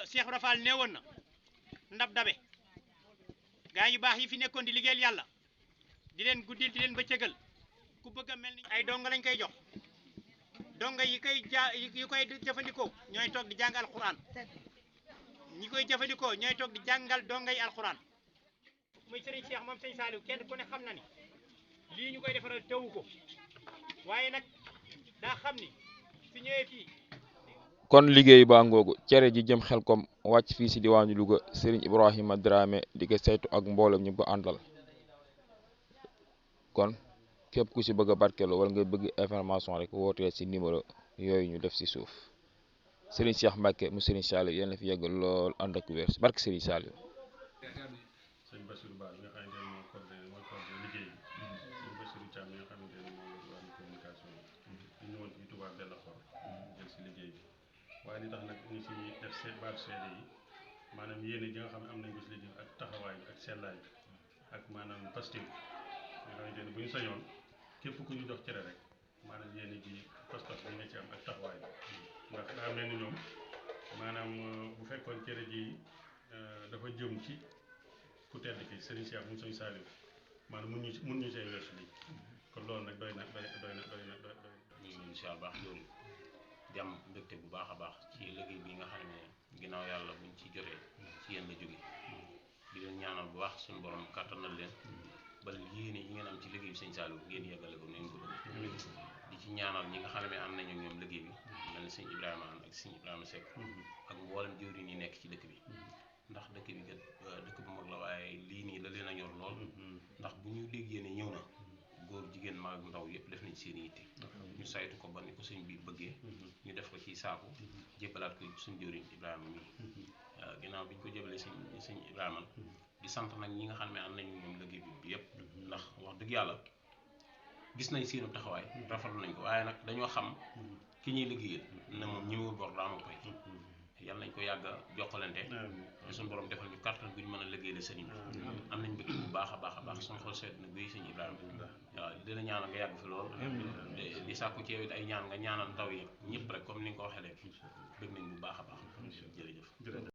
Cheikh Ibra Fall neewoon na ndab dabe gaa yu baax yi fi nekkoon di liggéeyal yàlla di leen guddil di leen bëccëgal ku bëgg a mel ni ay donga lañ koy jox donga yi koy jëfandikoo ñooy toog di jàng alquran ñi koy jëfandikoo ñooy toog di jàngal donga yi alquran muy Serigne Cheikh moom Serigne Saliou kenn ku ne xam na ni lii ñu koy defaral teewu ko waaye nag daa xam ni su ñëwee fii. kon liggéey baa ngoogu cere ji jëm Xelkom wàcc fii si diwaanu Louga Serigne Ibrahima Dramé di ko saytu ak mboolem ñu ko àndal kon képp ku si bëgg a barkeelu wala nga bëgg information rek wootee si numéro yooyu ñu def si suuf Serigne Cheikh Mbacke mu Serigne Saliou yéen a fi yegg lool ànd ak wér barke Serigne Saliou. waaye li tax nag ñu si def baatu seede yi maanaam yéene ji nga xam ne am nañ ko si liggéey ak taxawaay ak sellaay ak maanaam pastif nga xamante ne bu ñu sañoon képp ku ñu jox cere rek maanaam yéene ji pas-pas bi nga ci am ak taxawaay ndax daa mel ni ñoom maanaam bu fekkoon cere ji dafa jëm ci ku tedd ki Serigne Cheikh mu Serigne Saliou maanaam mun ñu see weesu lii kon loolu nag doy na incha allah loolu di am mbégte bu baax a baax ci liggéey bi nga xam ne ginnaaw yàlla buñ ci jotee ci yéen la jóge di leen ñaanal bu baax suñu borom kàttanal leen ba yéene yi ngeen am ci liggéey bi sëñ Saliou ngeen yeggale ko neen ko bëgg di ci ñaanal ñi nga xam ne am nañu ak ñoom liggéey bi mel ni sëñ Ibrahima ak sëñ Ibrahima Seck ak mboolem jëwriñ yi nekk ci dëkk bi ndax dëkk bi kat dëkk bu mag la waaye lii nii la leen a ñor lool ndax bu ñu déggee ne ñëw na góor jigéen mag ak ndaw yëpp def nañ seen yitte ñu saytu ko ba ni ko sëñ bi bëggee ñu def ko ci saaku jébbalaat ko suñ jëwriñ Ibrahima mi ginnaaw bi ñu ko jébbalee sëñ Ibrahima di sant nag ñi nga xam ne am nañu ñoom liggéey bi yëpp ndax wax dëgg yàlla gis nañ seenu taxawaay rafetlu nañ ko waaye nag dañoo xam ki ñuy liggéeyal ne moom ñi wul bor daa ma koy yàlla nañ ko yàgg a jokkalante te suñu borom defal ñu kàttan bu ñu mën a liggéeyal sëriñ bi am nañ bëgg bu baax a baax suñu xol seet na guy sëñ Ibrahima waaw dina ñaanal nga yàgg fi lool di sàkku ci yow it ay ñaan nga ñaanal ndaw yi ñëpp rek comme ni nga ko waxee léegi bëgg nañ bu baax a baax jërëjëf